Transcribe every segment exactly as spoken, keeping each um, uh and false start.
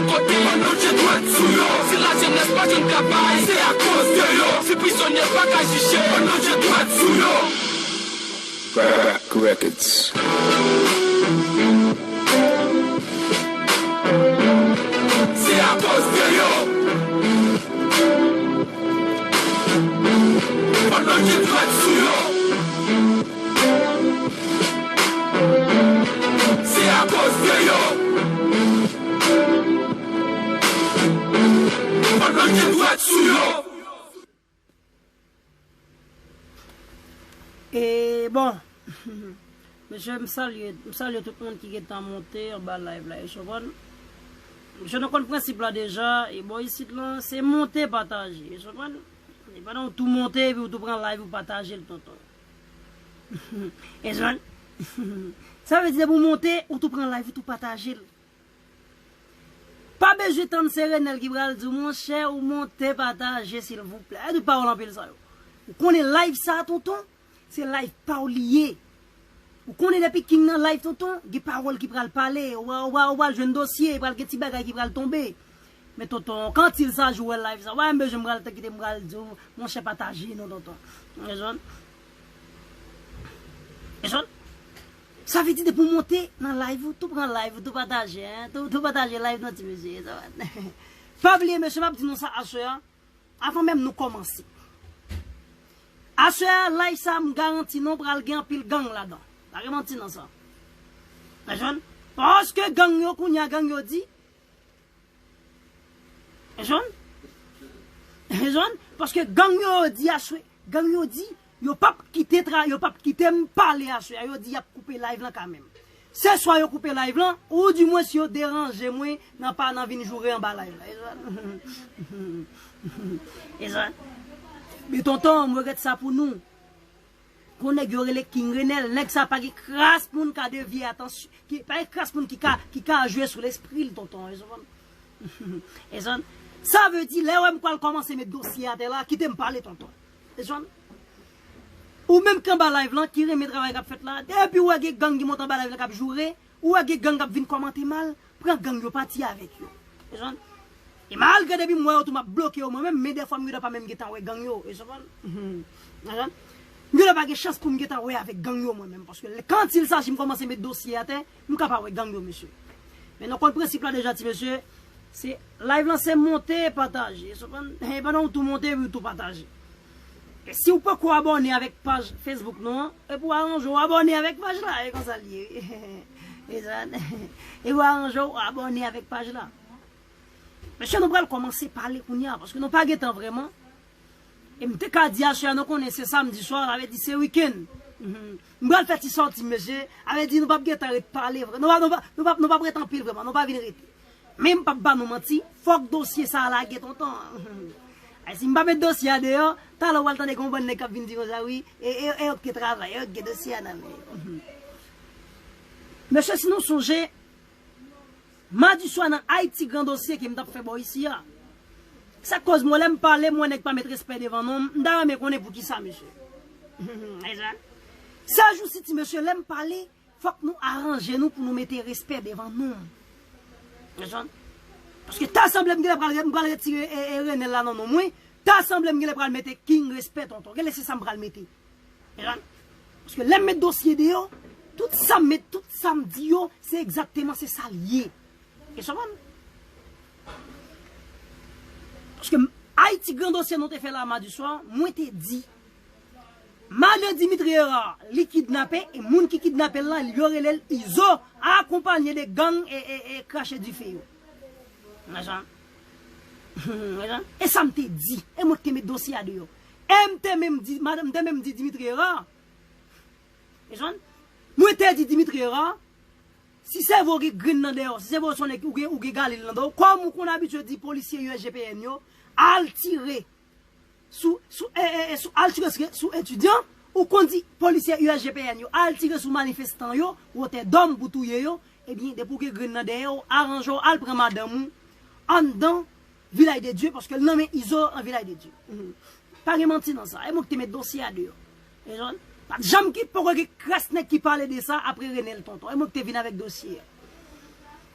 Kote Manodje dwèt sou yo. Si lajenès pa jwenn travay, se akoz de yo. Si prizonye pa ka jije, Manodje dwèt sou yo. Crack Records. Se akoz de yo. Manodje dwèt sou yo. Se akoz de yo. Manodje dwèt sou yo. E bon, mesye, m salye, m salye tout moun ki gentan monte anba live la, e konprann. Mesye, nou konn prensip la deja, e bò isit lan, se monte pataje, e konprann. E pandan w tou monte, epi w tou pran live, ou pataje l, tonton. E konprann. Sa vle di, depi w monte, ou tou pran live, ou tou pataje l. Pa bezwen tann se Renel ki pral di w, monchè, ou monte pataje, silvouplè. E tout pawòl anpil sa yo. Ou konnen live sa, tonton, se live pa w li ye. Ou konnen depi King nan live, tonton, gen pawòl ki pral pale, ou pral, ou pral, ou pral jwenn dosye, pral gen ti bagay ki pral tonbe. Men tonton, kantil sa jou wè live sa, wè m bezwen m pral te kite m pral di w, monchè pataje non tonton. Rezon? Rezon? Sa vle di depi w monte nan live ou, tou pran live ou, tou pataje, hein, tou, tou pataje live nan ti mesye. Pa bliye mesye, m ap di nou sa aswè a, avan menm nou kòmanse. Aswè a, live sa m garanti nou pral gen anpil gang ladan. Pa gen manti nan sa. Rezon? Paske gang yo kounye a, gang yo di, Jòn? Jòn? Paske gang yo di aswè, gang yo di, yo p ap kite tra, yo p ap kite m pale aswè a, yo di y ap koupe live lan kanmenm. Se swa yo koupe live lan, ou dimwens yo deranje mwen nan pa nan vin joure anba live la. Jòn? Men tonton, m regrèt sa pou nou. Gon nèg yo rele King Renel, nèg sa pa gen kras moun ka devye atansyon, ki pa gen kras moun ki ka ki ka jwe sou lespri l tonton, e konprann? E konprann? Sa vle di lè wè m pral kòmanse met dosye atè la, kite m pale tonton. E konprann? Ou menm ki anba live lan, ki renmen travay k ap fèt la, depi w wè gen gang ki monte anba live lan k ap joure, ou wè gen gang k ap vin kòmante mal, pran gang yo pati avèk yo. E konprann? E malgre depi m wè yo tou m ap bloke yo mwen menm, men dèfwa m gentan pa menm gentan wè gang yo. E konprann? M gentan pa gen chans pou m gentan wè avèk gang yo mwen menm, paske kantil sa si m kòmanse met dosye atè, m ka pa wè gang yo mesye. Men nou konn prensip la deja ti mesye, se live lan se monte pataje. E konprann? E pandan w tou monte epi w tou pataje. E si w poko abòne avèk paj Facebook nou an, epi w aranje w abòne avèk paj la, e konsa l ye. E konprann? Epi w aranje w abòne avèk paj la. Mesye, nou pral kòmanse pale kounye a, paske nou pa gen tan vrèman. E m te ka di aswè a, nou konnen se samdi swa, sa vle di se wikenn. M pral fè ti sòti, mesye, sa vle di nou p ap gen tan ret pale vre. Nou p ap, nou p ap, nou p ap, nou p ap ret anpil vrèman, nou pa vin rete. Men m p ap ba nou manti, fòk dosye sa a lage tonton. Ay, si m pa met dosye a deyò, talè w pral tande gen yon bann nèg k ap vin di konsa, wi, e, e, e yo k te travay, e yo k gen dosye a nan men yo. Mesye, si nou sonje, madi swa nan Ayiti Gran Dosye ke m t ap fè bò isi a. Sa k koz mwen lè m pale, m wè nèg pa met respè devan non m, m ta renmen konnen poukisa, mesye. Sèjousi ti mesye, lè m pale, fòk nou aranje nou pou nou mete respè devan non m. Konprann? Paske ta sanble m genlè pral, m pral retire e, e, Renel la nan non mwen, ta sanble m genlè pral mete King Respè tonton. Genlè se sa m pral mete. Konprann? Paske lè m met dosye deyò, tout sa m met, tout sa m di yo, se egzakteman se sa l ye. E konprann? Paske Ayiti Gran Dosye nou te fè la madi swa, mwen te di, madan Dimitri Hérard, li kidnape, e moun ki kidnape l lan, yo rele l Izo, akonpanye de gang e, e, e krache dife yo. Konprann? E sa m te di, e mwen ki te met dosye a deyò. E m te menm di, madan, m te menm di Dimitri Hérard, e konprann? Mwen te di Dimitri Hérard, si se vre w gen grenn nan dèyè w, si se vre w se yon nèg ou gen, ou gen galil nan do w, kòm ou konn abitye di polisye U S G P N yo, al tire sou, sou, e, e, e, sou, al tire sou, sou etidyan, ou konn di polisye U S G P N yo, al tire sou manifestan yo, wotè dòm pou touye yo, ebyen, depi w gen grenn nan dèyè w, aranje w, al pran madanm ou anndan Vilaj de Dye, paske l nan men Izo an Vilaj de Dye. Pa gen manti nan sa. E mwen ki te met dosye a deyò. E konprann? Pa t janm ki poko gen kras nèg ki pale de sa apre Renel tonton. E mwen ki te vin avèk dosye a.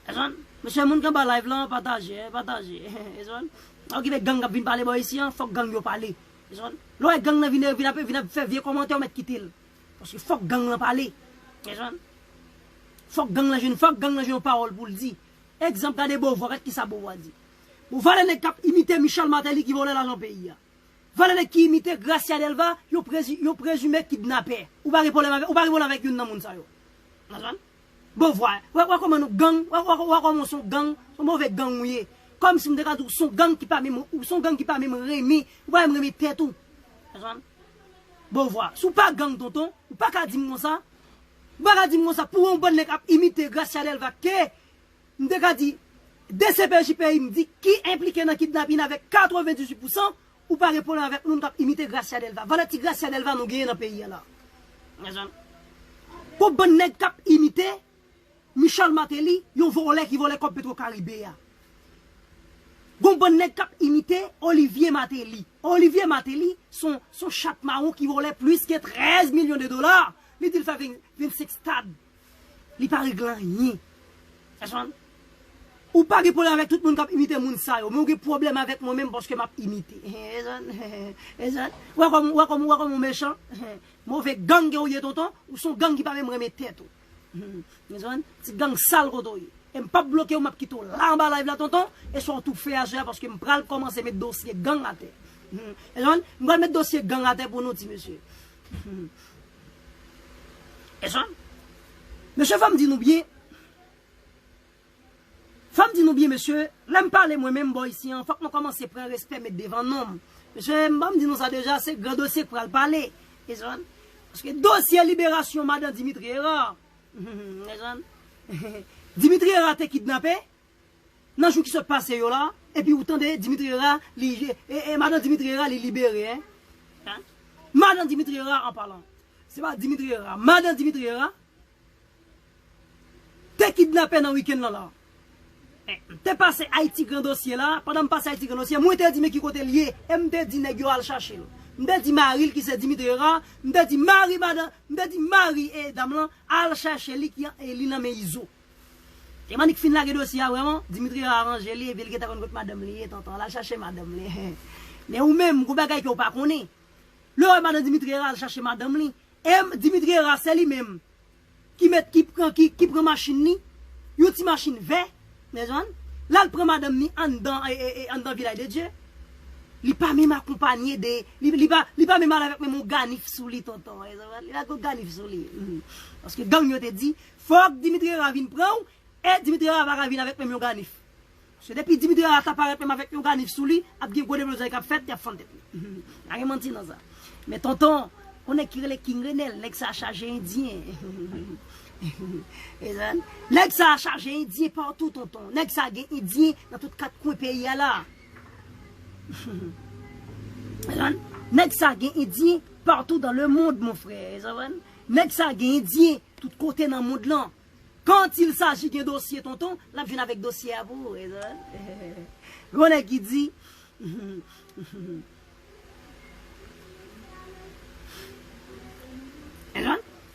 Mesye, moun k anba live lan, pataje, pataje. Okipe gang k ap vin pale bò isi an, fòk gang yo pale. Lè w wè gang nan vin, vin ap, vin ap fè vye kòmantè, ou mèt kite l. Paske fòk gang lan pale. Fòk gang lan jwenn, fòk gang lan jwenn yon pawòl pou l di. Egzanp, gade Beauvoir, gad kisa Beauvoir di. Bon, valè nèg k ap imite Michel Martelly ki vòlè lajan peyi a. Valè nèg ki imite Gracia Delva, yo, prezi, yo prezime kidnapè. Ou pa gen pwoblèm avèk, ou pa gen pwoblèm avèk youn nan moun sa yo. Bon, vwa, wè, wè kòman nou gang, wè, wè, wè kòman w se yon gang, se yon move gang ou ye. Kòmsi m te ka di w se yon gang ki pa menm, ou se yon gang ki pa menm renmen, ou pa menm renmen tèt ou. Bon, vwa, si w pa gang, tonton, ou pa ka di m konsa. Ou pa ka di m konsa, pou yon bann nèg ap imite Gracia Delva, ke m te ka di, D C P J peyi m di ki enplike nan kidnapin avèk katrevendizuit pousan, ou pa gen pwoblèm avèk moun k ap imite Gracia Delva. Valè ti Gracia Delva nou genyen nan peyi a la. Gon bann nèg k ap imite Michel Martelly, yon vòlè ki vòlè kòb Petro Caribe a. Gon bann nèg k ap imite Olivier Martelly. Olivier Martelly, se yon, se yon chat mawon ki vòlè plis ke trèz milyon de dola. Li di l fè vennsenk stad. Li pa regle anyen. Ou pa gen pwoblèm avèk tout moun k ap imite moun sa yo, men ou gen pwoblèm avèk mwen menm paske m ap imite. Wè kòman, wè kòman, wè kòman w mechan. Move gang ke ou ye, tonton, ou se yon gang ki pa menm renmen tèt ou. Ti gang sal kote w ye. E m p ap bloke w, m ap kite w la anba live la, tonton, e sa w tou fè a jodi a, paske m pral kòmanse met dosye gang atè. M pral met dosye gang atè pou nou, ti mesye. Mesye, fò m di nou byen, fò m di nou byen, mesye, lè m pale mwen menm bò isi an, fòk nou kòmanse pran respè met devan non m. Mesye, m, m di nou sa deja, se gran dosye k pral pale. Paske dosye liberasyon madan Dimitri Hérard. Dimitri Hérard te kidnape nan jou ki sot pase yo la, epi ou tande Dimitri Hérard, li, e, e, madan Dimitri Hérard, li libere, en. Madan Dimitri Hérard, an palan. Se pa Dimitri Hérard, madan Dimitri Hérard te kidnape nan wikenn lan la. M te pase Ayiti Gran Dosye la, pandan m pase Ayiti Gran Dosye, mwen te di men ki kote l ye, e m te di nèg yo al chache l. M te di mari l ki se Dimitri Hérard, m te di mari madan, m te di mari e dam lan al chache li ki e li nan men Izo. Emanik fin lage dosye a vrèman, Dimitri Hérard aranje li, epi l gentan konn kot madanm li ye, tonton, l al chache madanm li. Men ou menm, gon bagay ke w pa konnen. Lè w wè madan Dimitri Hérard al chache madanm li, e Dimitri Hérard se li menm ki met, ki pran, ki, ki pran machin li, yon ti machin vè, mezanmi, l al pran madanm li anndan, e, e, e, anndan Vilaj de Dye. Li pa menm akonpanye de, li, li pa, li pa menm al avèk menm yon ganif sou li, tonton, mezanmi, li pa gon ganif sou li. Paske gang yo te di, fòk Dimitri Hérard vin pran w, e Dimitri Hérard pa ka vin avèk menm yon ganif. Paske depi Dimitri Hérard ta parèt menm avèk yon ganif sou li, ap gen gwo deblozay k ap fèt, y ap fann tèt li. Pa gen manti nan sa. Men tonton, gon nèg ki rele King Renel, nèg sa chaje endyen. Nèg sa chaje endyen patou, tonton. Nèg sa gen endyen nan tout kat kwen peyi a la. Nèg sa gen endyen patou dans le monde, mon frère. Nèg sa gen endyen tout kote nan mond lan. Quand il s'agit gen dosye, tonton, l ap vin avèk dosye a pou ou. Gon nèg ki di,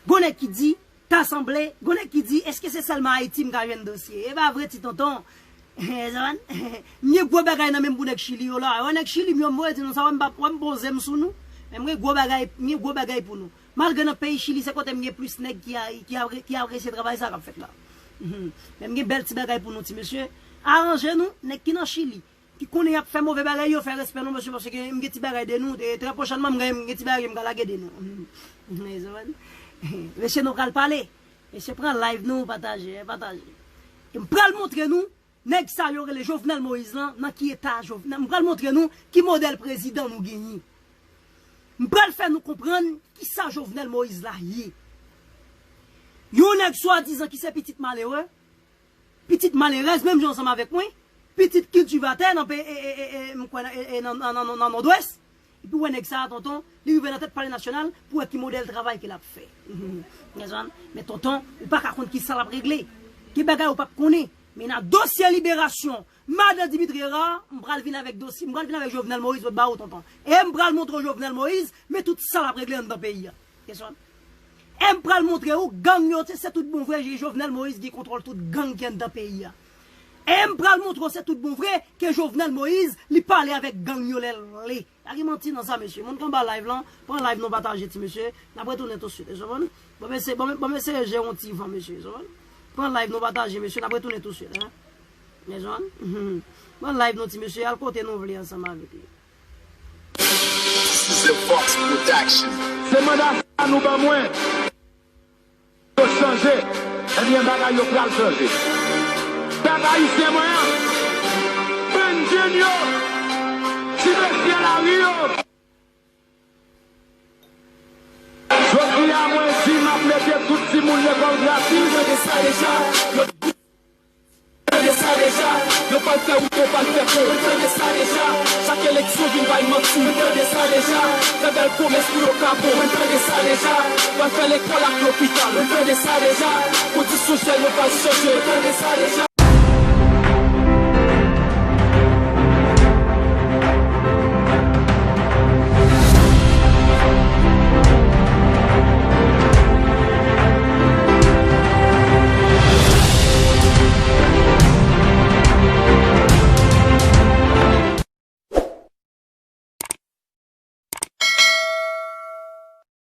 gon nèg ki di, ta sanble, gon nèg ki di, èske se sèlman Ayiti m ka jwenn dosye? E pa vre, ti tonton. M gen gwo bagay nan men m pou nèg Chili yo la. Wè nèg Chili m yo, m voye di nou sa, wè m pa, wè m poze m sou nou. Men m gen gwo bagay, m gen gwo bagay pou nou. Malgre nan peyi Chili, se kote m gen plis nèg ki a, ki a, ki apresye travay sa k ap fèt la. Men m gen bèl ti bagay pou nou, ti mesye. Aranje nou, nèg ki nan Chili, ki konnen y ap fè move bagay yo, fè respè nou, mesye, paske m gen ti bagay de nou. E trè pwochènman, m gen, m gen ti bagay ke m ka lage de nou. Mesye, nou pral pale. Mesye, pran live nou, pataje, pataje. E m pral montre nou nèg sa yo rele Jovenel Moïse lan, nan ki eta Jovenel. M pral montre nou ki modèl prezidan nou genyen. M pral fè nou konprann kisa Jovenel Moïse la ye. Yon nèg swadizan ki se pitit malere, pitit malerèz, menm jan ansanm avèk mwen, pitit kiltivatè nan pe-, e, e, e, e, m kwè nan, e, e, nan, nan, nan, nan Nòdwès. Epi w wè nèg sa a, tonton, li rive nan tèt Palè Nasyonal pou wè ki modèl travay ke l ap fè. Men tonton, ou pa ka konn kisa l ap regle. Gen bagay ou p ap konnen. Men nan dosye liberasyon madan Dimitri Hérard, m pral vin avèk dosye, m pral vin avèk Jovenel Moïse, mwen ba ou, tonton. E m pral montre w Jovenel Moïse, men tout sa l ap regle anndan peyi a. E m pral montre w gang yo, se, se tout bon vre, Jovenel Moïse gen kontwòl tout gang ki anndan peyi a. E m pral montre w se tout bon vre ke Jovenel Moïse, li pale avèk gang yo lè l vle. Pa gen manti nan sa, mesye. Moun k anba live lan, pran live nou pataje, ti mesye. N ap retounen tousuit, e, konprann? Bon, mesye, bon, bon, mesye, jere yon ti van, mesye, konprann? Pran live nou pataje, mesye, n ap retounen tousuit, en. Mezanmi. Pran live nou, ti mesye, al kote nou vle ansanm avèk li. This is a Fox Production. Se manda sa nou ban mwen. Yo chanje, ebyen, bagay yo pral chanje. Pèp ayisyen mwen an, bann jenn yo, ti mesye lari yo. Jodi a mwen di m ap mete tout timoun lekòl gratis. Tande sa deja. Tande sa deja, yo pral fè wout, yo pral fè pon. Mwen tande sa deja, chak eleksyon vin bay manti. Mwen tande sa deja, fè bèl pwomès pou yo ka bon. Mwen tande sa deja, pral fè lekòl ak lopital. Mwen tande sa deja, kondisyon jèn yo pral chanje. Mwen tande sa deja.